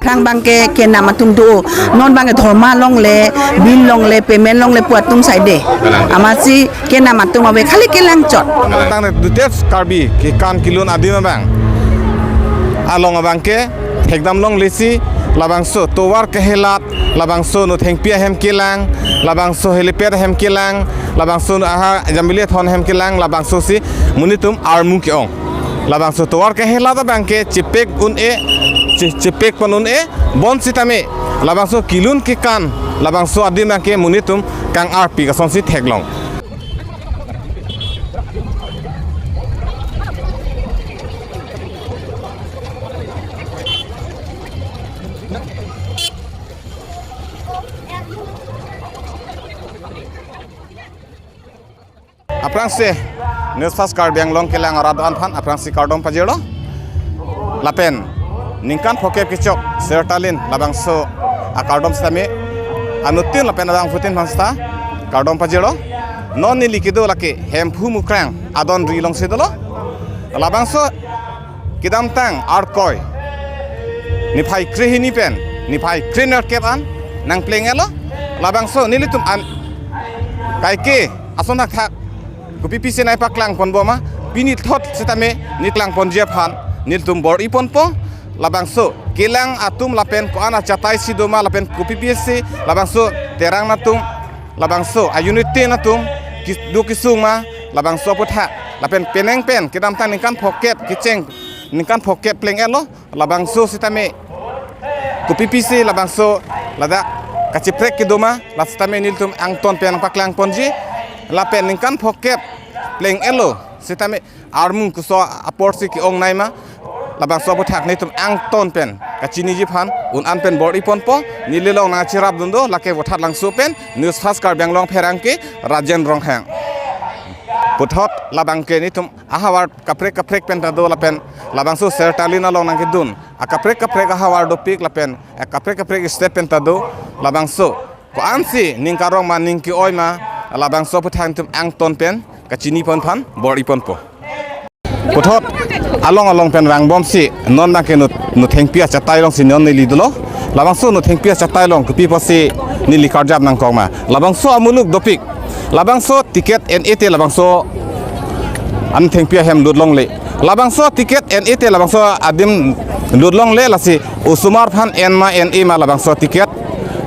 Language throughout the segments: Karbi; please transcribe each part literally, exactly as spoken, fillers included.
Abang ke kenam atum do, non abang ke dhorma longle, bill longle, payment longle pu atum saide. Amatsi kenam atum ave khali kelang chot. Tang detail Karbi kekan kelun adim abang along abang ke thekdam longlesi, labangso tovar kehelat, labangso Nothengpi ahem kelang, labangso helipad ahem kelang, labangso aha Jambili Athon ahem kelang, labangso si monit atum armu ke-ong. Labangso tovar kehelat abang ke chepek un-e, che-, chepek pon un-e, bonsitame labangso kelun kekan, labangso adim abang ke monit atum kang-arpik asonsi theklong. Aphrangsi News First Karbi Anglong kelang arat do-an aphan aphrangsi kardom pajirlo. Lapen ningkan phokep kechok Sertalin labangso akardom sitame anuttin lapen adang phutin aphan sita kardom pajirlo. Non neli kedo lake Hemphu Mukrang adon ri alongsi dolo. Labangso kedamtang Arkoi niphai krehini pen niphai krenerkep an nangpleng-etlo. Labangso nelitum an kaike ason thakthak kopi pisi nangpaklang ponbom ma, pini thot sitame ne klang ponji aphan nelitum bor-i ponpo. Labangso kelang atum lapen ko-an achatai si do ma lapen kopi pisi labangso Terang atum, labangso a-unit ten atum ki-, do kesung ma, labangso aphuthak lapen penang pen kedamtang ningkan phokep kecheng, ningkan phokep pleng-etlo. Labangso sitame kopi pisi labangso ladak kachiprek kedo ma, la sitame nelitum angton pen paklang ponji. Lapen ningkan phokep pleng-etlo sitame armu koso apor si ke-ongnei ma, labangso aphuthak nelitum angton pen kachiniji aphan un-an pen bor-i ponpo. Neli along nangcherapdun do lake Vothatlangso pen News First Karbi Anglong pherangke Rajen Ronghang. Puthot labang ke nelitum ahavar kaprek kaprek pen ta do lapen labangso Sertalin along nangkedun akaprek kaprek ahavar dopik lapen akaprek kaprek step pen ta do, labangso ko-ansi ning karong ma ning ke-oi ma, labangso aphuthak nelitum angton pen kachini pon aphan bor-i ponpo. Puthot along along pen vangbomsi non abang ke Not-, Nothengpi achatai alongsi non neli dolo. Labangso Nothengpi achatai along kopi pusi neli karjap nangkok ma, labangso amuluk dopik. Labangso ticket en-e te labangso Nothengpi ahem lut longle. Labangso ticket en-e te labangso adim lut longle, lasi osomar aphan en ma en-e ma labangso ticket,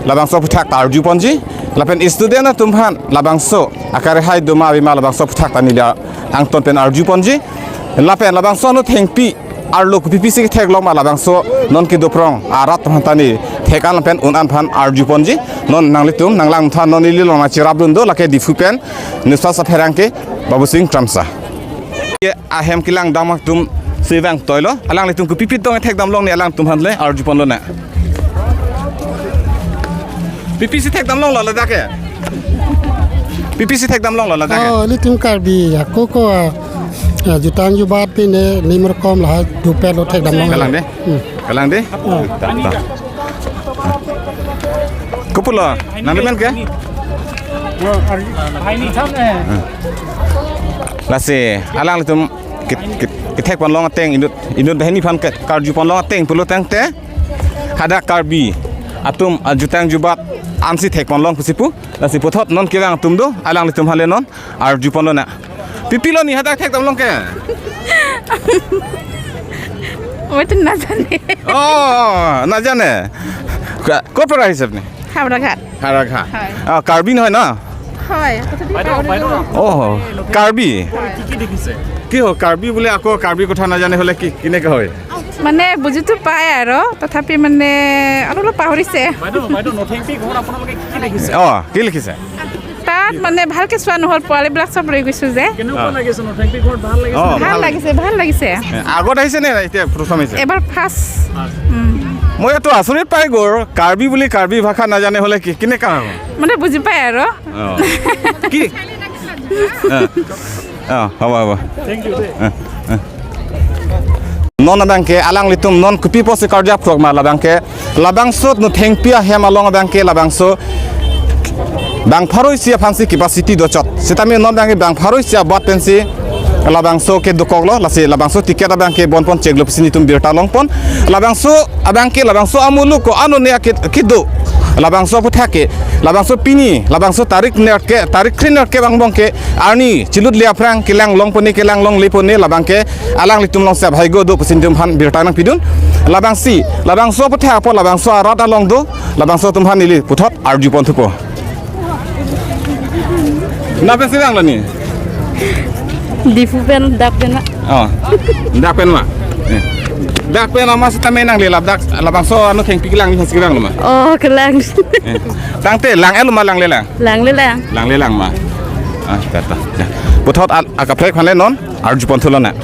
labangso aphuthak ta arju ponji. Lapen student atum aphan labangso akarehai do ma ave ma labangso aphuthak ta neli angton pen arju ponji. Lapen labangso Nothengpi arlo kopi pisi ketheklong ma labangso non kedoprong arat aphan ta neli thek-an lapen un-an aphan arju ponji. Non nanglitum nanglang tha, non neli along nangcherapdun do lake Diphu pen News First apherangke Babusing Kramsa. Ye ahem kelang dam atum si vang toilo. Alanglitum kopi pi tong thekdam longle, alangtum aphan le arju ponlonang. Pi pisi thekdam longlo ladak ke? Pi pisi thekdam longlo ladak ke? Oh, ilitum Karbi, ako ko, ah, ah, jutang jubat pine, nim rokom lahai dopet lo thekdam longle. Kalang dei. Hmm. Kalang dei. Oh. Ta, ta. Kopulo, nangli men ke? Lasi, alanglitum ke, ke, kethek ponlong ateng inut, inut banghini aphan ke karju ponlong ateng pulo tangte hadak Karbi atum ajutang jubat ansi thek ponlong pusi pu. Lasi puthot non kevang atum do, alanglitum aphan le non arju ponlonang. Pi pilo ne hadak thekdam long ke? Waitu na jane. Oh, na jane. Ko-, ক'ৰ পৰা আহিছে আপুনি? হাওৰাঘাট। হাওৰাঘাট। হয়। অ, কাৰ্বি নহয় ন? হয়। বাইদেউ, বাইদেউ। অ, কাৰ্বি। হয়। কি কি দেখিছে? কি হয়, কাৰ্বি বুলি আকৌ কাৰ্বি কথা নাজানে হ'লে কি, কেনেকে হয়? মানে বুজিতো পায় আৰু, তথাপি মানে অলপ অলপ পাহৰিছে। বাইদেউ, বাইদেউ, নথেংপি ঘৰত আপোনালোকে কি কি দেখিছে? অ, কি লিখিছে? তাত মানে ভালকে চোৱা নহ'ল, পোৱালিবিলাক চব ৰৈ গৈছো যে। কেনেকুৱা অ। লাগিছে নথেংপি ঘৰত? ভাল লাগিছে? অ, ভাল ভাল লাগিছে। লাগিছে, ভাল লাগিছে। এ, আগত আহিছে নে এতিয়া প্ৰথম আহিছে? এবাৰ ফাৰ্ষ্ট। ফাৰ্ষ্ট। উম। মই এইটো আচৰিত পাই গ'ল, কাৰ্বি বুলি কাৰ্বি ভাষা নাজানে হ'লে কি, কেনেকা হ'ব? মানে বুজি পায় আৰু। অ। কি? অ। অ, হ'ব, হ'ব। থেংক ইউ দেই। অ, অ। Non abangke alanglitum non kopi pusi karjap krok ma labangke, labangso Nothengpi ahem along abangke labangso bang pharo isi aphansi capacity dochot. Sitame non abangke bang pharo isi abat pensi labangso ke dokoklo, lasi labangso ticket abang ke bonpon cheklo pusi netum birta longpon. Labangso abang ke labangso amuluk ko-an lone ake kedo. Labangso aphuthak ke, labangso pini, labangso tarik nerke, tarik kre nerke abang bong ke arni chilut le aphrang kelang longpone, kelang longle pone, labang ke alanglitum along sep haigo do pusi netum aphan birta nangpidun. Labangsi, labangso aphuthak apot labangso arat along do, labangso atum aphan neli puthot arjupon thupo. Nangpen si vanglo ni? Diphu pen, dak pen ma. Oh. Dak pen ma. Eh. Dak pen ma sitame nangli ladak labangso ano thengpi kelang ni si vanglo ma. Oh, kelang. Eh. Tangte lang-et lo ma, langlelang? Langlelang. Langlelang ma. Ah, kata. Ya. Puthot al akaprek aphan le non arjupon thulo na.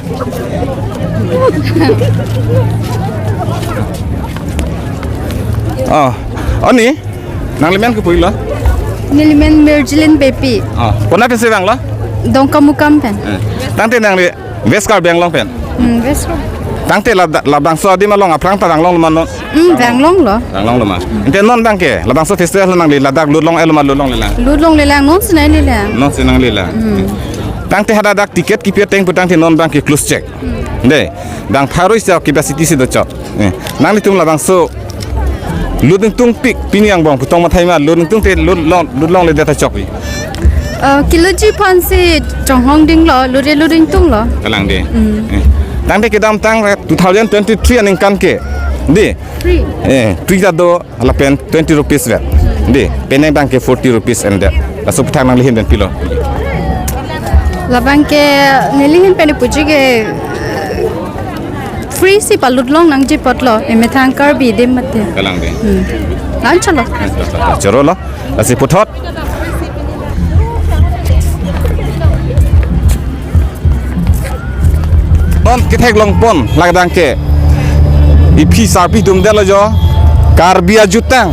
Oh, oni, nanglimen ke puilo? Nelimen Merjilin Beypi. Oh, konat pensi vanglo? Dongkamukam pen. Eh. Tangte nangli West Karbi Anglong pen? Hmm, West Karbi. Tangte la, labangso adim along aphrang ta vanglonglo ma non? Hmm, vanglonglo. Vanglonglo ma. Ante non abang ke labangso festival nangli ladak lut long-et lo ma, lut longlelang? Lut longlelang, non si nanglelang. Non si nanglelang. Hmm. Tangte hadak dak ticket kipi ateng pu tangte non abang ke close chek. De, bang pharo isi capacity si dochot. Eh, nanglitum labangso lut ingtungpik pini angbong putong mathai ma, lut ingtung te lut long, lut longledet ta chokpi. Eh, keluji aphansi chonghong dinglo, lut e lut ingtunglo. Kalang de. Hmm. Eh. Tangte kedamtang re two thousand twenty-three aningkan ke. De. Free. Eh, free ta do lapen twenty rupees vet. De, penang abang ke forty rupees and that. Laso aphuthak nangli ahin pen pilo? Labang ke neli ahin pen puji ke free si palut long nangji apotlo, emethang Karbi adim mate. Kalang de. Hmm. Lan cholo. Chorolo. Lasi puthot. Non ketheklongpon lake abang ke. Iphi sarpi atum detlo jo. Karbi ajutang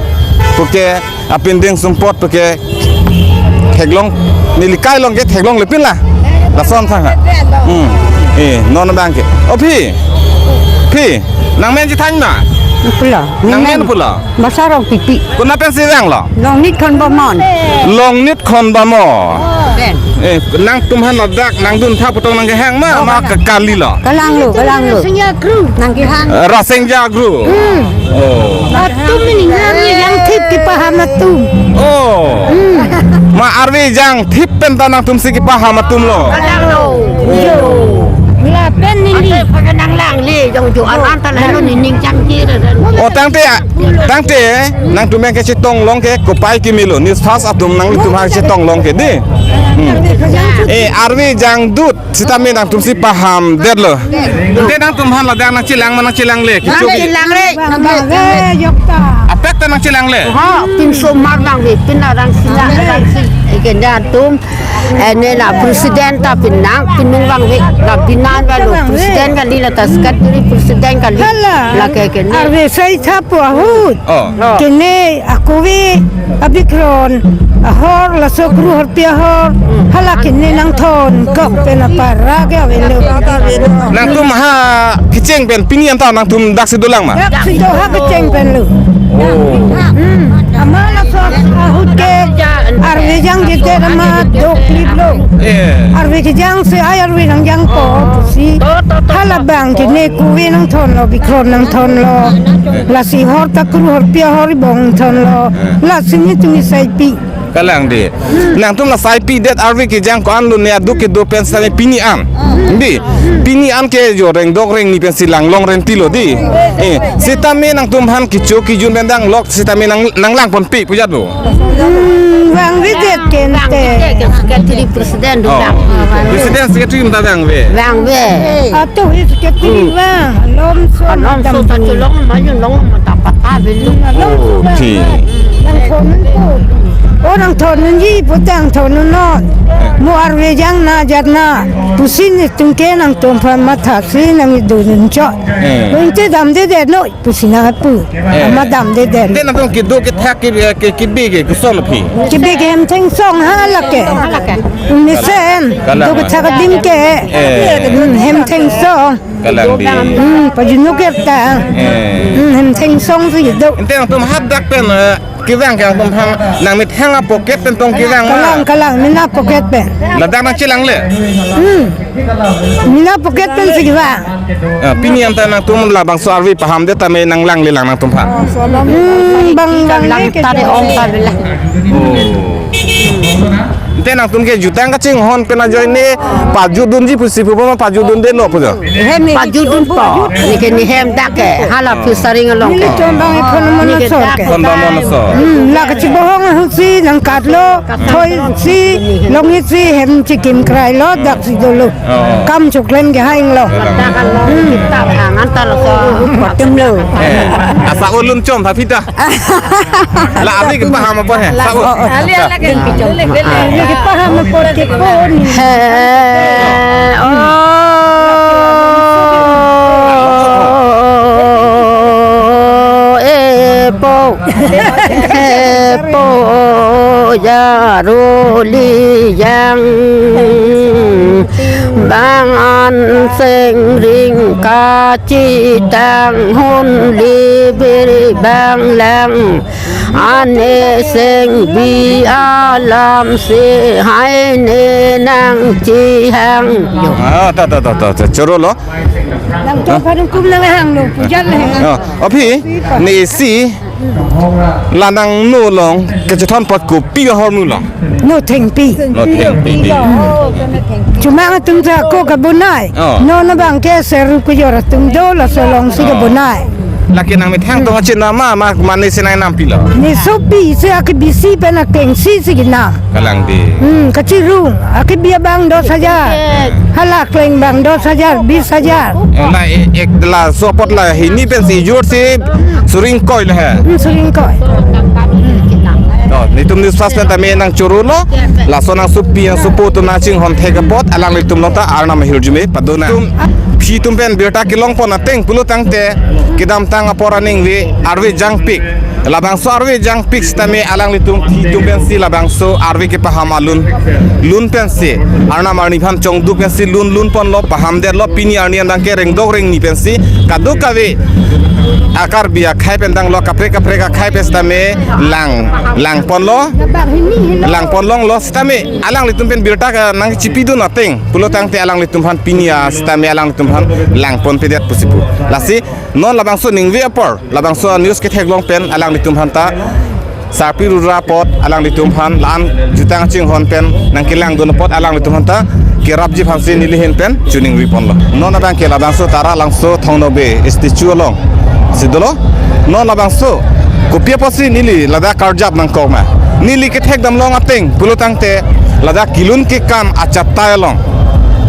puke, apindeng sumpot puke. Theklong, neli kai along ke theklonglepin la. Lason thang ha. Hmm. Eh, non abang ke. O phi. Phi. Nangmen chethan ma? Pulo. Nangmen pulo. Basa Rongpipi. Konat pensi vanglo? Longnit Khonbamon. Longnit Khonbamon. Ben. Eh, nangtum aphan ladak nangdun tha putong nangkehang ma, oh, ma kalang. Ke kalilo? Kalanglo, kalanglo. Rasengja Gru. Nangkehang. Eh, Rasengja Gru. Hmm. Oh. Atum ini Arve Jangthip kepaham atum. Oh. Hmm. Ma Arve Jangthip pen ta nangtum si kepaham atumlo. Kalanglo. Yo. Lapen neli. Ante pakai nang lang le, jong jo an an ta lelo ni ning chang kiri dan. Oh, tangte, tangte, nangtum yang kechetong long ke, kopai kimilo, ni fast atum nangtum yang kechetong long ke, de. Hmm. Eh, Arve Jangdut, sitame nangtum si paham detlo. Ante nangtum aphan ladak nangchelang ma nangchelangle, kecho ke. Nangchelang re. Bang, bang, eh, yok ta. Apek ta nangchelangle. Ha, pinso mar nang ve, pin arang sila, arang si. Eke da atum. Eh, ne la president ta pinang, pinung vangve, la binan valo president kali, la ta secretary president kali, hala, la ke ke ne. Arve sai thapo ahut. Oh. Kene akuve abikron ahor, laso kru horpi ahor, hala kene nangthon kok pen apara ke avelo. Nangtum ha kecheng pen pini anta nangtum dak si dolang ma? Dak si do ha kecheng pen lo. Oh. Hmm. Amat laso ahut ke Arve jangjedet amat dokliplo. Eh. Arve kejang si ai Arve nangjangpo pusi. Hala abang kene kuve nangthonlo, bikron nangthonlo. Lasi hor ta kru horpi ahor bong thonlo. Lasi netum saipi. Kalang de. Nangtum la saipidet Arve kejang ko-an lone aduk kedo pen sitame pini an. Di. Pini an ke jo rengdok rengni pensi langlong rentilo di. Eh, sitame nangtum aphan kecho kejun pen danglok sitame nang, nanglangponpe pu jat bo. Hmm, vangvedet kente. Secretary president. Oh. Dudang. President secretary mata vangve. Vangve. Atu hi secretary vang. Lom so. Lom so dam ta ni. Chulong ma chulong ma ta pata belu. Lom so. Oh, vang. Nangthon un po. Oh, nangthon unji, putang thon un non. Mo Arve jang na jat na. Pusi netum ke nangtum aphan matha si nangdun un chot. Eh. Lo inte damdedet noi. Pusi nangpu. Eh. Amat damdedet. Te nangtum kedo kethak ke, ke, kebi ke koson lo phi? Kebi ke Hemthengsong ha lake. Mesen. Kalang. Do kethak adim ke. Eh. Hmm, Hemthengsong. Kalang di. Hmm, pajunuk ke ta. Eh. Hmm, Hemthengsong si do. Ante nangtum hadak pen, eh, Kevang ke nangtumphan nangmethang a-pocket pen tong kevang ma? Kalang, kalang, mena pocket pen. Ladak nangchelangle? Hmm. Mena pocket pen si kevang. Ah, pini anta nangtum labangso arve pahamdet tame nanglanglelang nangtumphan. Hmm, bang, bang, lang ke tare ong ta bela. Oh. Ante nangtum ke jutang kachinghon pen ajoine pajutdunji pusi pupo ma pajutdunde no pujo? Hem pajutdunpo. Neke ne hem dak ke hala fishery along ke. Neli chon bang ikhon mona neke sor dak ke. Khon bang mona sor. Hmm, la kachibohong ahut si nangkatlo, thoi si, longhi si, hem chikim krailo, dak si dolo. Oh. Kam choklem ke hainglo. Dak along kita hangan talo so. Patemlo. Eh, asa ulun chom tha pita. La arve kepaham apot he? Sabo. Ali ala ke. Arve kepaham apot ke pon. He, o, e, po. He, po, ya, ro, li, yang. Bang an seng ring kachitang hun li bir bang lang. Ane seng bi alam si hai ne nangchihang. Yo. Ah, ta, ta, ta, ta, ta, choro lo. Nangtum phan kum nanghanglo, pujan le hang. Ah, aphi, ne isi, la nangno along, kachethon apot kopi ahormu lo? No thengpi. No thengpi di. Chomang atum ta ako kabonai. Oh. Non abang ke seru kejor atum do laso along si kabonai. Lake nangmethang tong achin nama ma mane si nangnam pilo? Ne sopi si akebi si pen akeng si si kenam. Kalang di. Hmm, kachirung. Akebi abang dos hajar. Hala kleng bang dos hajar, bis hajar. Eh, la e-, ek la sopot la hini pen si jur si suring koi le he. Hmm, suring koi. To, netum news fast pen tame nangchoro lo. Laso nangsopi nangsopo atum nangchinghon thek apot alanglitum along ta arnam ahirjume padona. Tum, phi atum pen birta kelong pon ateng pulo tangte kedamtang apor aningve arve jangpik. Labangso arve jangpik sitame alanglitum phi atum pensi labangso arve kepaham alun lun pensi arnam arni aphan chongduk pensi lun lun ponlo, pahamdetlo, pini arni abang ke rengdok rengni pensi kadokave a-Karbi akhei pen tanglo, kaprek kaprek akhei pen sitame lang lang ponlo, lang pon longlo sitame alanglitum pen birta ke nangchipidun ateng pulo tangte alanglitum aphan pini a sitame alanglitum aphan lang ponpedet pusi pu. Lasi non labangso ningve apor, labangso news ketheklong pen alanglitum aphan ta sarpi rura apot alanglitum aphan la-an jutang chinghon pen nangkelangdun apot alanglitum aphan ta kerapji aphansi neli ahin pen choningri ponlo. Non abang ke labangso Taralangso Thongnobe statue along si dolo. Non labangso kopi apotsi neli ladak karjap nangkok ma? Neli kethekdam long ateng pulo tangte ladak kelun kekan achatai along,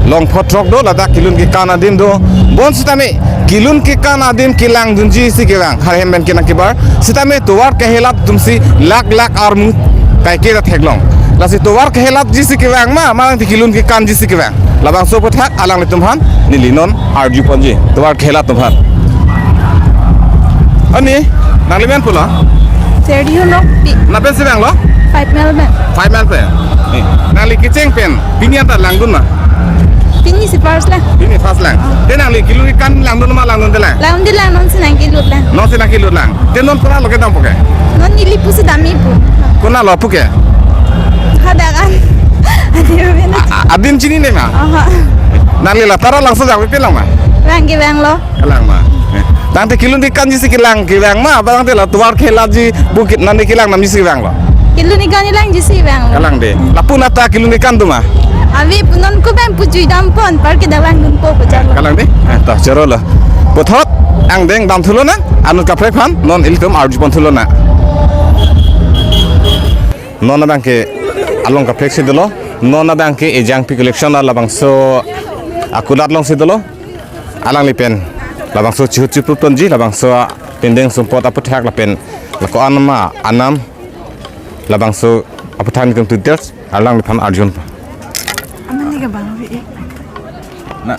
long photrok do, ladak kelun kekan adim do. Bonsitame kelun kekan adim kelangdunji si kevang, har hem pen kenang kebar. Sitame tovar kehelat atumsi lak lak armu kaike ta theklong. Lasi tovar kehelatji si kevang ma, ma nangte kelun kekanji si kevang? Labangso aphuthak alanglitum aphan neli non arju ponji, tovar kehelat atum aphan. Ani, nangli men pulo? Sergio Nokpi. Lapen si vanglo? Five mile pen. Five mile pen. Eh, nangli kecheng pen pini anta langdun ma? Pini si first lang. Pini first lang. Te nangli kelun kekan langdun ma, langdunde lang? Langdunde lang, non si nangkelut lang. Non si nangkelut lang. Te non konatlo kedampo ke? Non neli pusi damji pu. Konatlo pu ke? Hadak an. Adim mena. A-, a-, adim chinine ma? Aha. Nangli la Taralangso jangpik pen lang ma? Vang kevanglo. Kalang ma? Eh. Tangte kelun kekanji si kelang kevang ma, ba tangte la tovar kehelatji pu ke nangli kelang damji si vanglo? Kelun kekan langji si vanglo. Kalang de. Lapu nata kelun kekan do ma? Ave pu, non ko bang pu jui dam pon, par ke dalang dun po pu chalo. Kalang de. Eh, to choro lo. Puthot angdeng damthulo nang, anut kaprek aphan non ilitum arju ponthulo nang. Non abang ke along kaprek si dolo, non abang ke ejangpik election labangso akulat along si dolo. Alangli pen labangso chihut chiput ponji, labangso pindeng sumpot aphuthak lapen la ko-an ma anam, labangso aphuthak netum tu details alangliphan arjun pa. Amani ke bang vi. Na,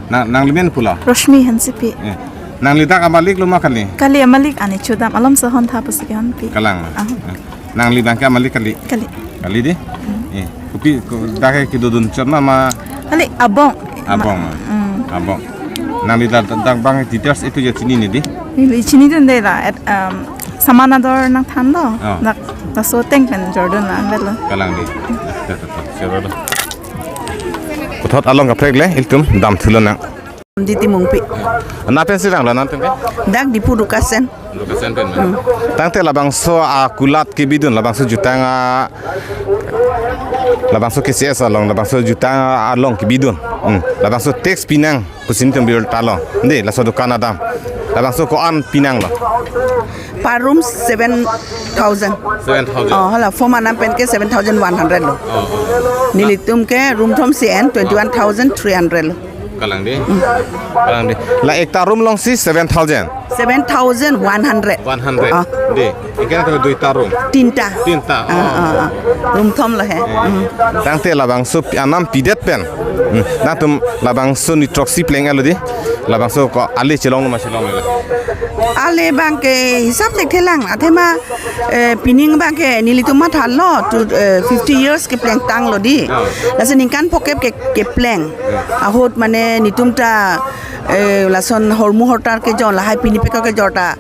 na, nangli men pulo? Roshmi Hansepi. Eh. Nangli dak amalik lo ma kali? Kali, amalik ani chodam, alom sohon tha pusi kehonpi. Kalang ma? Aho. Eh. Nangli abang ke amalik kali? Kali. Kali de? Hmm. Eh. Kopi ko dak ke kedodun chot ma ma? Kali abong. Abong ma? Hmm. Abong. Nangli dak, dak abang details itu ya chinine di? Neli chinidunde la, et, um, Saman ador nangthan do. Oh. Dak laso ateng pen jordun lang bet lo. Kalang dei. Choro do. Puthot along kaprek le ilitum damthu lonang. Diti Mungpi. Nangpen si rang lo nangtum ke? Dak Diphu Dukasen. Dukasen pen. Hmm. Tangte labangso akulat kebidun, labangso jutang a, labangso K C S along, labangso jutang along kebidun. Hmm. Labangso tax pinang pusi nelitum birta long. Dei, laso dukan adam. Labangso ko-an pinanglo? Per room seven thousand. Seven thousand. Oh, hala, form anam pen ke seven thousand one hundred lo. Oh, oh. Nelitum ke room thom si en twenty-one thousand three hundred lo. Kalang dei. Hmm. Kalang dei. La ekta room along si seven thousand. Seven thousand one hundred. One hundred. Ah. Dei. Ikan ke duita room. Tinta. Tinta. Ah, oh. Ah, ah. Room thom lo he. Hmm. Tangte labangso pi-, anam pidet pen. Hmm. Nangtum labangso ni throksi pleng-etlo dei. Labangso ko ale chelong ma chelong le. Ale abang ke hisap thekthelang. Athema, eh, pining abang ke nelitum mathalo to, eh, fifty years kepleng tanglo dei. Oh. Lasi ningkan phokep ke, kepleng. Ahut mane netum ta, eh, lason hormu hortar kejor lahai pini peko kejor ta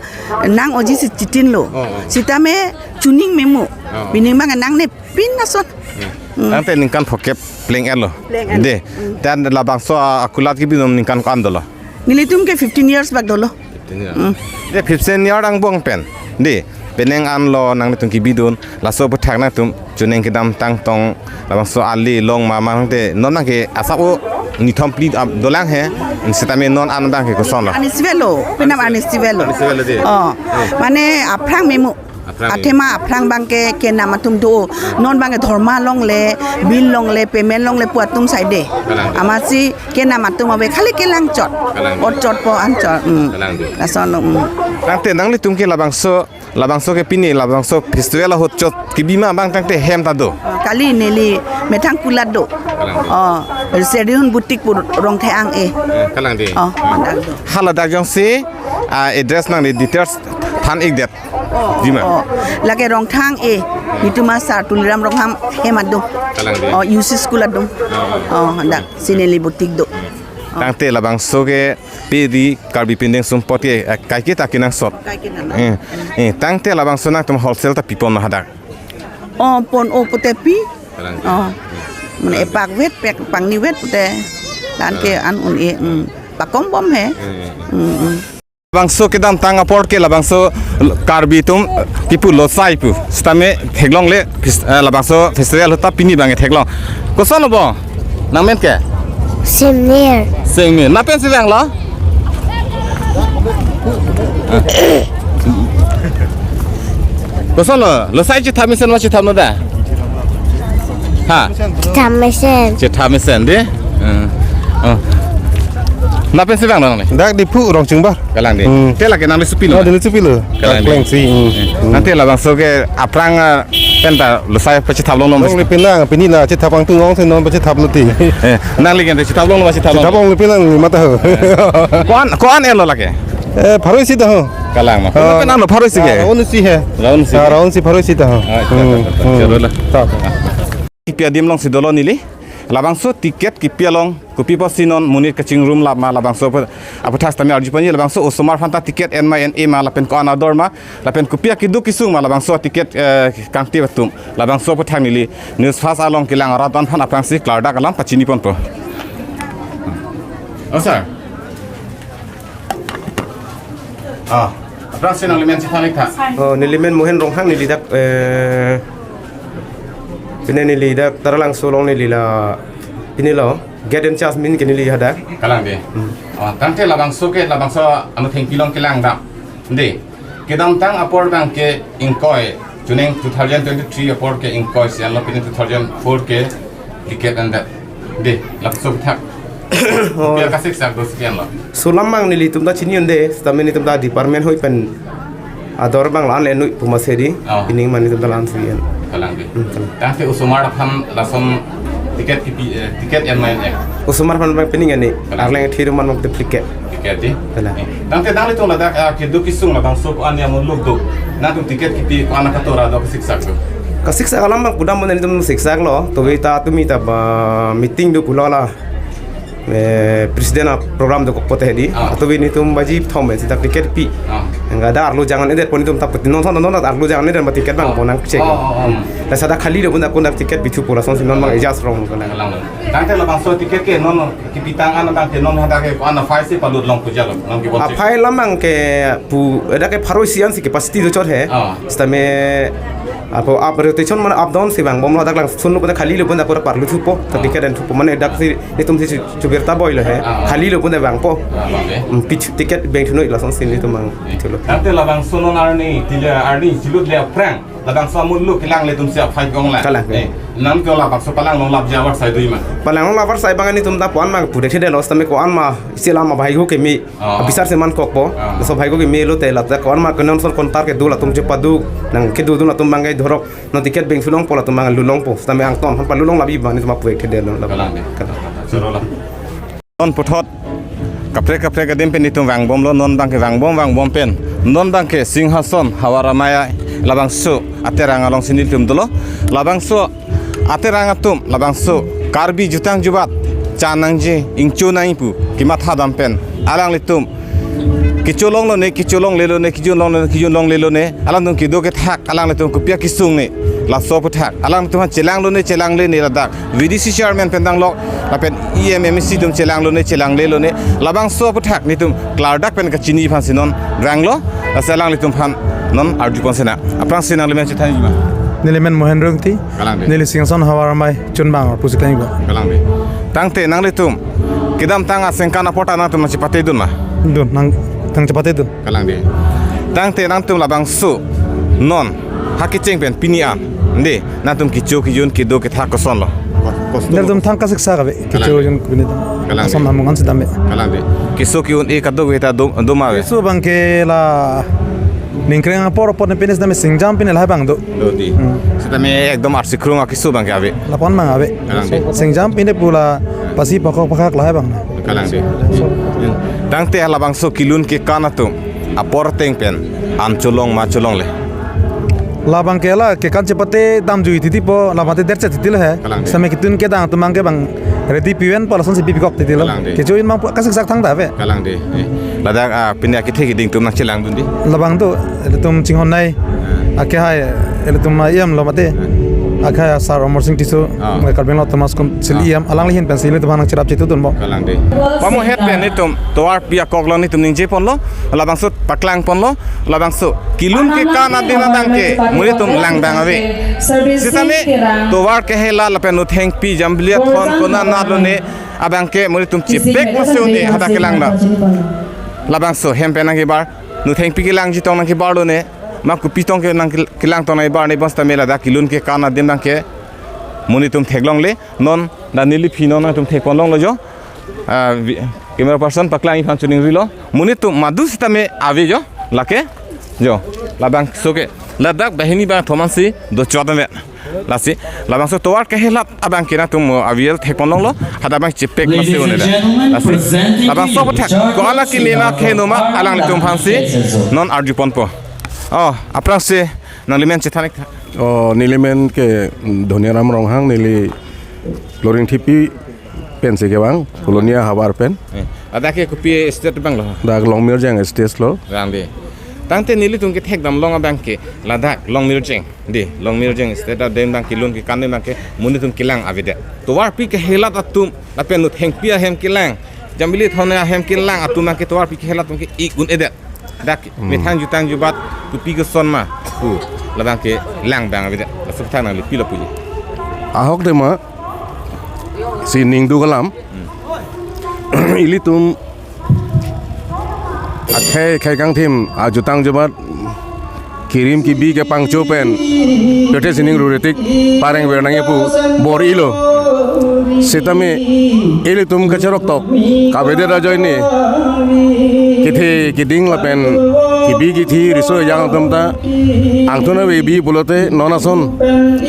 nang-oji si chitinlo. Oh, oh. Sitame chuning memu. Oh. Pining abang nangne pin lason. Hmm. Hmm. Tangte ningkan phokep pleng-etlo. Pleng-etlo. Dei. Hmm. Dan labangso a-, akulat kebidun ningkan ko-an dolo? Nelitum ke fifteen years bak dolo. Fifteen years. Hmm. Dei, fifteen year angbong pen. Dei. Penang anlo nanglitum kebidun. Laso aphuthak nangtum chuning kedamtang tong labangso ale long ma mangte non nang ke asap o nithom phli ap dolang he. Sitame non an abang ke kosonlo? Anisivelo, penam anisivelo. Anisivelo dei. Oh, eh. Mane aphrang memu. Aphrang memu. Athema aphrang abang ke kenam atum do. Non abang ke dhorma longle, bill longle, payment longle pu atum sai dei. Kalang dei. Amatsi kenam atum ave khali kelang chot. Kalang dei. Ot chotpo an chot. Hmm. Kalang dei. Lason lo. Hmm. Tangte nanglitum ke labangso Labangso ke pini, labangso festival ahut chot kebi ma abang tangte hem ta do? Kali neli methang kulat do. Kalang dei. Oh, Serihun Butik pu Rongthang e. Eh, kalang dei. Oh, hmm. Mandang do. Hala dak jongsi, ah, address nangli details than-ikdet. Oh, dei ma? Oh, lake Rongthang e. Netum asar Tuliram Ronghang hem adung. Kalang dei. Oh, U C school adung. Oh. Oh, dak si neli butik do. Tangte labangso ke peri Karbi pindeng sumpot ke, eh, kaike ta kenangsot. Kaike nang. Eh, eh, tangte labangso nangtum wholesale ta pipon ma hadak? Oh, pon-o pute pi. Kalang. Oh. Mane epak vet, pek pangni vet pute. Dan ke an un-e, hmm. Pakom bom he. Eh, eh, eh. Hmm, hmm. Labangso kedamtang apor ke labangso Karbi atum kipu losai pu. Sitame theklongle fes-, eh, labangso festival ahut ta pini abang theklong. Kosonlo bo? Nangmen ke? Semir. Semir. Nangpen si vanglo? Kosonlo? Losai chethap mesen ma chethapnon da? Ha? Chethap mesen. Chethap mesen dei? Hmm. Oh. Nangpen si vanglo nangli? Dak Diphu Rongchingbar. Kalang dei. Hmm. Te lake nangli supi lo? Oh, neli supi lo. Kalang dei. Kalang si. Hmm. Hmm. Tangte labangso ke aphrang, ah, pen ta losai pachethap longlo. Longle pin lang, pini la chethap angtung ong si non pachethaplo ti. Eh, nangli ke ante chethap longlo pachethap longlo? Chethap longle pin lang mata ho. Ko-an, ko-an etlo lake? Eh, pharo isi ta ho. Kalang ma. Oh. Ko-an pen anlo pharo isi ke? Ra-un isi he. Ra-un isi. Ah, ra-un isi pharo isi ta ho. Ah, hmm, ta, ta, ta. Hmm. Choro la. Ta, ta. Kipi adim alongsi dolo neli. Labangso ticket kipi along kopi pusi non monit kachingrum lap ma labangso aphu-, aphuthak sitame arjuponji labangso osomar aphanta ticket en ma en-e ma lapen ko-an ador ma lapen kopi akeduk kesung ma labangso ticket, eh, kangtip atum labangso aphuthak neli News Fast along kelang arat aphan aphrangsi klardak alam pachiniponpo. Oh, sir. Ah, aphrangsi nanglimen chethan-ik tha. Oh, nelimen Mohen Ronghang neli dak, eh, pine neli dak Taralangso along neli la pine lo, gate in charge amen ke neli hadak. Kalang dei. Hmm. Ah, tangte labangso ke labangso anu thengpi along kelang dam. Dei. Kedamtang apor abang ke ingkoi, chuning two thousand twenty-three apor ke ingkoi si anlo pine two thousand four ke ticket endet. Dei, lapuson thak. Oh. Kopi akasiksak do si ke-enlo? Sulam abang nelitum ta chini un-e, sitame netum ta department hoi pen ador abang la-an le noi pu masi dei. Oh. Pining mane netum ta la-an si en. Kalang dei. Hmm, kalang. Tangte osomar aphan lason ticket kipi, eh, ticket en ma en-e? Osomar aphan abang pining ani. Kalang. Arleng thir man abang duplicate. Ticket dei? Kalang. Eh, tangte nanglitum ladak, ah, keduk kesung labangso ko-an ya muluk do. Nangtum ticket kipi ko-an akatora do kasiksak do? Kasiksak alam abang pudam mo netum siksaklo. Tobe ta tumi ta ba meeting do pulo la. eh, president a-program dokok pote hedi. Ah. Ato bi netum baji thom pen seta ticket pi. Ah. Angga dak arlo jangan edet pon netum ta putih nonton nonton dak arlo jangan edet ma ticket bang Ah. pon nang check. Oh, oh, oh. Hmm. La seta khali lo pun dak kun dak ticket pithu po lasonsi non bang adjust rong kana. Kalang. Tangte labangso ticket ke non kipitang an tangte non hadak ke ko-an aphai si palut long pu jalo. Non ki bon si. Aphai lam bang ke pu, eh, dak ke pharo isi an si capacity do chot he. Ah. Sitame apo up rotation mane up down si bang bom lo dak langsun lo pun khali lo pun dak pura parlu thupo. Ta Ah. ticket en thupo mane dak si netum si chu-, chubirta boi lo he. Ah, ah. Khali lo pun bang po. Ah, bang, eh. Hmm, pithu ticket beng thuno lasonsi netum bang Eh. thulo. Tangte labangso non arni tile arni chilut le aphrang. Labangso amul lo kelang le tumsi aphai kong la. Kalang. Eh, nangtum labangso palang long lap javar sai do ima. Palang long lap javar sai bang netum ta pon bang pure thede lo sitame ko-an ma isi lam ma bhai ho keme. Ah. Abisar si man kokpo. Ah. Laso bhai ho keme lote la ta ko-an ma kenon son kontar kedo latum chepadu nang kedo do latum bang ke dhorok non ticket beng thu longpo latum bang lu longpo. Sitame angton han palu long labi bang netum ma pure thede lo. Kalang de. Kalang. Choro la. Non puthot kaprek kaprek adim pen netum vangbom lo, non bang ke vangbom vangbom pen non bang ke Singhason Havar Amei labangso aterang alongsi netum dolo. Labangso aterang atum labangso Karbi jutang jubat cha nangji ingcho nangji pu kematha dam pen alanglitum kecho long lo ne, kecho longle lo ne, kejun long lo ne, kejun longle lo ne, alangtum kedo kethak alanglitum kopi akesung ne, laso aphuthak alangtum aphan chelang lo ne, chelangle ne ladak V D C chairman pen dang lok lapen E M M A C atum chelang lo ne, chelangle lo ne, labangso aphuthak netum klardak pen kachini aphan si non rang lo. Lasi alanglitum aphan non arju pon sena. Aphrangsi nanglimen chethan ji ma? Nelimen Mohen Rungti. Kalang de. Neli Singhason Havar Amei chunbang arpu si klang iba. Kalang de. Tangte nanglitum kedamtang asengkan apor ta nangtum nangchepate dun ma? Dun, nang, nangchepate dun. Kalang de. Tangte nangtum labangso non ha kecheng pen pini an de nangtum kecho kejun kedo kethak koson lo? Kos-, kosto. Nangtum thang kasiksak ave. Kalang. Kecho kejun pini dam. Kalang. Ason de. Amung an si dam me. Kalang de. Keso ke-un-e kadokave ta dom, dom ave. Keso bang ke la ningkreng apor apor ne pini sitame singjam pini lahai bang do. Do di. Hmm. Sitame ekdom arsi krung akeso bang ke ave. Lapon bang ave. Kalang de. Singjam pini pu la pasi pakok pakak lahai bang. Kalang de. Tangte labangso kelun kekan atum apor ateng pen an cholong ma cholongle? Labang ke la kekan chepate damjui titi po, labang te derchet titi lo he. Kalang de. Sitame ketun kedang atum bang ke bang ready piven po lasonsi pipikok titi lo. Kalang de. Kecho in bang pu kasiksak thangta ave. Kalang de. Eh, ladak, ah, pini akethe keding atum nangchelang dun di. Labang do, ilitum chinghon nei. Ah. Akehai, ilitum, ah, E M lo mate. Ah. Akehai Sir Amarsing Tisso, Ah. Karbi Anglong Autonomous Council Ah. E M, alangli ahin pensi ilitum aphan nangcherap chitu dun bom. Kalang de. Pamohet pen netum tovarpi akok lo netum ningje pon lo, labangso paklang pon lo, labangso kelun kekan adim abang ke monit atum lang bang ave. Sitame tovar kehelat lapen nuthengpi jambili athon konat nat lo ne abang ke monit atum chepek masi un-e hadak kelang dam. Labangso hem pen nangkebar, nuthengpi kelang jitong nangkebar lo ne, ma kopi tong ke nangke-, kelang tong nangkebar ne bonsitame ladak kelun kekan adim abang ke monit atum theklongle, non da neli aphi non nangtum thek pon longlo jo. Ah, vi-, camera person paklang iphan chuning rilo. Monit atum madu sitame ave jo. Lake jo. Labangso ke. Ladak banghini bangthom ansi do chot ave. Lasi labangso tovar kehelat abang ke nangtum avial thek pon longlo. Hadak bang chepek masi un-e da. Lasi labangso aphuthak ko-an akeme ma keheno ma alanglitum aphansi non arju ponpo. Oh, aphrangsi nanglimen chethan ik tha. Oh, nelimen ke Dhoniram Ronghang, neli Loringthepi pensi kevang, Kolonia havar pen. Eh, ladak ke kopi estate bang lo? Dak Longmirjeng estate lo. Kalang de. Tangte nelitum kethek dam long abang ke ladak Longmirjeng. De, Longmirjeng estate adim abang kelun kekan adim abang ke monit atum kelang avedet. Tovarpi kehelat atum lapen nuthengpi ahem kelang, jambili athon ahem kelang atum abang ke tovarpi kehelat atum ke ik un-edet. Dak Hmm. methang jutang jubat kopi koson ma pu labang ke lang bang avedet. Laso aphuthak nangli pilo puji? Ahok tema si ning duk alam. Hmm. Ilitum akhei khei kangthim ajutang jubat kirim kibi kepangcho pen pirthe sining ruritik pareng ver nangji pu bor-ilo. Sitame ilitum kacherok tok kavedet ajoine kethe keding lapen kibi kithi riso ejang atum ta angthun ave bi pulote non ason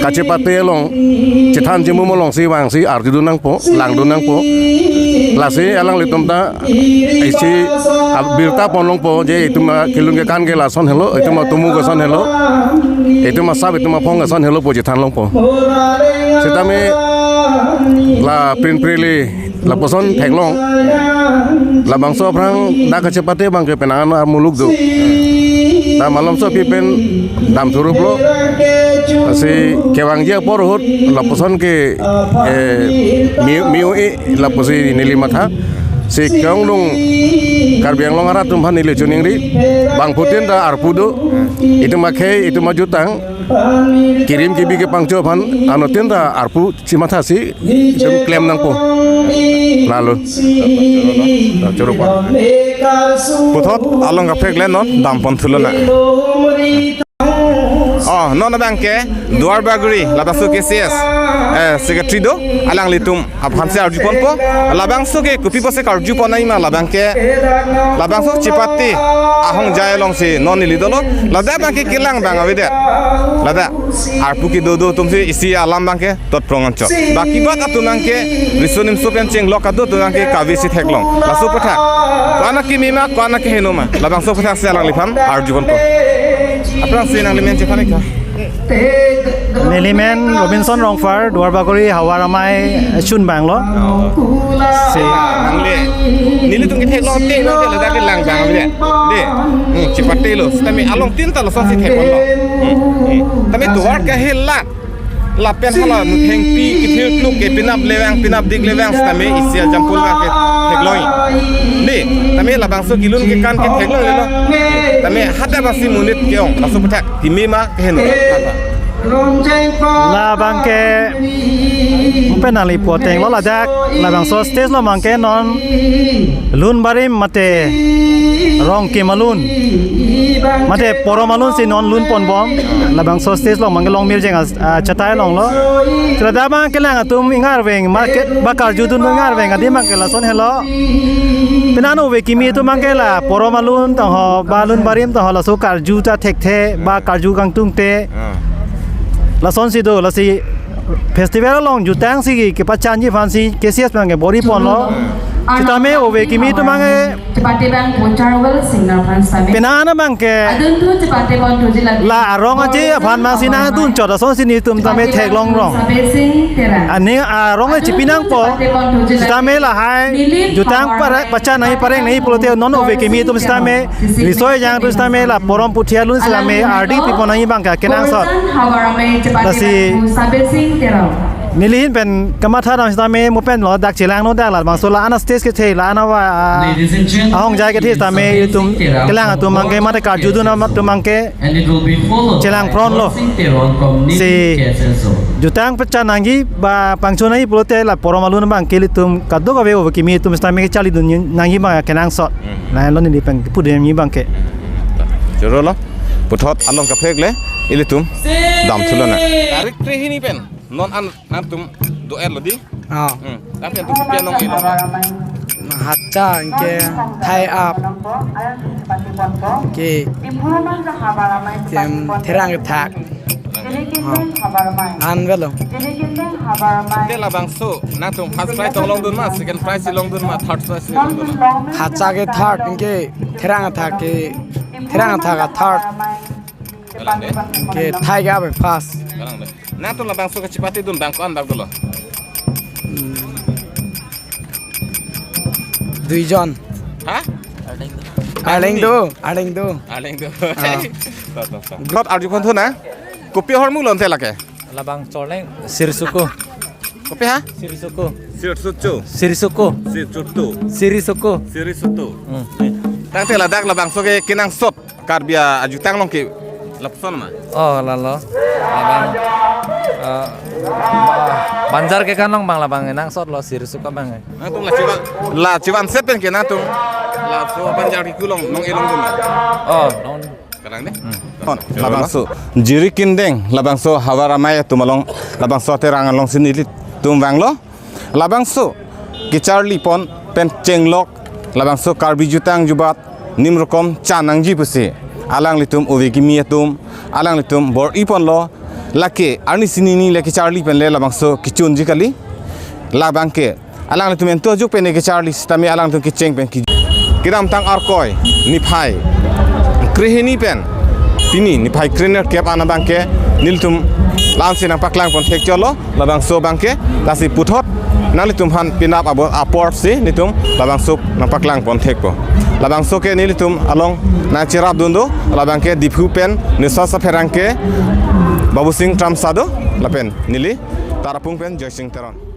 kachepate along chethan chimum alongsi vangsi arjudun nangpo, langdun nangpo. Lasi alanglitum ta isi abirta pon longpo je itum akelun kekan ke lason helo, itum atomo ke lason helo, itum asap itum aphong ke lason helo pu chethan longpo. Sitame la prinprili Lapuson theklong. Labangso aphrang dak kachepate abangke penang an amuluk do. Ta malomso aphi pen dam thuruplo. Lasi kevangji apor ahut lapuson ke, eh, miu, miu e lapusi neli matha. Si ke-ong along Karbi Anglong arat atum aphan neli choningri. Bangphutin ta arpu do. Itum akhei, itum ajutang. Kirim kibi kepangcho aphan anuttin ta arpu chimatha si itum klem nangpo. Lalo. Choro pa. Puthot along kaprek le non dampon thulona. Oh, non abangke Duar Bagori, labangso K C S, eh, secretary do, alanglitum aphansi arjuponpo, labangso ke kopi pusi karjupon nangji ma labangke, labangso chepate ahongjai alongsi non neli dolo, ladak abangke kelang abang avedet. Ladak arpu kedo do atumsi isi alam abangke totprong anchot. Baki bat atum abangke riso nimso pen chenglok kado atum abangke kavesi theklong. Laso aphuthak. Ko-an akimi ma, ko-an akeheno ma. Labangso aphuthak si alangliphan arjuponpo. Aphrangsi nanglimen chethan ik tha. Nelimen Robinson Rongphar, Duar Bagori Havar Amei chun abanglo. Si. Nangli, nelitum ketheklong te, nang ke ladak kelang abang avedet. De. Hmm, chepatelo. Sitame alongtin ta lasonsi theklonglo. Hmm, hmm. Tame Duar ke helat. Lapen hala nuthengpi kethir kluk ke penap le vang, penap dik le vang, sitame isi ajampul abangke theklong. De, tame labangso kelun kekan ke theklonglelo. Tame hadak abangsi monit ke-ong, laso aphuthak, kimi ma keheno. Labangke, pen nangli potenglo ladak, labangso stage along abangke non lun barim mate rong kim alun mate porom alunsi non lunponbom. Labangso stage along abangke long mirjeng as-, ah, chatai longlo. Sila dak abang kelang atum ingarveng, market ba karjudun ingarveng adim abangke lason helo. Penang ove kimi atum abangke la porom alun tangho ba lun barim tangho laso karju ta thekthe ba karju kangtungte. Ah. Lasonsi do, lasi festival along jutangsi kepachanji aphansi K C S abangke bor-iponlo. Sitame ove kimi atum abangke chepate abang pochar well singer aphan sitame. Penang abangke adun tu chepate pon thuji lagi. La arong aje aphan abangsi nangdunchot asonsi nelitum tame theklong rong. Sabe Singh Terang. Ani arong le chipi nangpo. Chepate pon thuji lagi. Sitame lahai jutang pare-, pachan nangji pareng nangji pulote non ove kimi atum sitame riso ejang atum sitame la porom puthi alun sitame ardi pipon nangji abangke kenangsot. Lasi neli ahin pen kamatha dam sitame mo pen lo dak chelangno dak labangso la-an astage kethe la-an ava, ah, ahongjai kethe sitame itum kelang atum abangke mate karjudun atum abangke chelang pronlo. Si jutang pachan nangji ba pangchon nangji pulote la porom alun abangke ilitum kadokave ove kimi atum sitame kecharlidun nangji abang kenangsot. Hmm. Lahelo neli pen pudun nangji abangke. Choro lo. Puthot along kaprek le ilitum dam thulona. Tarik krehini pen non an nangtum do-etlo di. Ah. Hmm. Tapi antum kopi anong-elo? Hacha anke thai ap. Ke. Tem therang kethak. Ah. An velo. Te labangso nangtum first prize tong-longdun ma, second prize si longdun ma, third prize si longdun ma? Hacha ke third, anke therang kethak ke, therang kethak ke third. Kalang de? Ke thai ke abe first. Kalang de. Nangtum labangso kachepatedun abang ko-an bak dolo? Hmm. Duijon. Ha? Arleng do, arleng do. Arleng do. Ah. To, to, to. Grot arjupon thu na? Kopi ahormu lo ante lake? Labang choleng, Sirsuku. Kopi ha? Sirsuku. Sirsuchu. Sirsuku. Sirchutu. Sirisuku. Sirisutu. Hmm. Tangte ladak labangso ke kenangsot Karbi ajutang along ke lapuson ma? Oh, lalo. Labang, eh, ba-, banjar kekan along abang labang nangsotlo Sirsuku abang. Nangtum la chevan, la chevan set pen ke nangtum laso banjar keku along nong-e longdun ma? Oh, nong. Kalang de? Hmm. Hon, labangso. Jiri kindeng, labangso Havar Amei atum along, labangso therang alongsi nelitum vanglo. Labangso kecharlipon pen chenglok, labangso Karbi jutang jubat, nim rokom chan nangji pusi. Alanglitum ove kimi atum, alanglitum bor-iponlo, lake, arnisi nini le kecharli pen le labangso kechunji kali, labangke. Alanglitum entu ajuk pen kecharli sitame alanglitum kecheng pen ki. Kedamtang Arkoi, niphai krehini pen pini niphai krenerkep an abangke nelitum la-ansi nangpaklangpon thekchotlo, labangso abangke, lasi puthot Nanglitum aphan penap abo apor si nelitum labangso nangpaklang pon thekpo. Labangso ke nelitum along nangcherapdun do, labang ke Diphu pen Nisa Sapherangke, Babusing Kramsa do, lapen neli Tarapung pen Joysing Teron.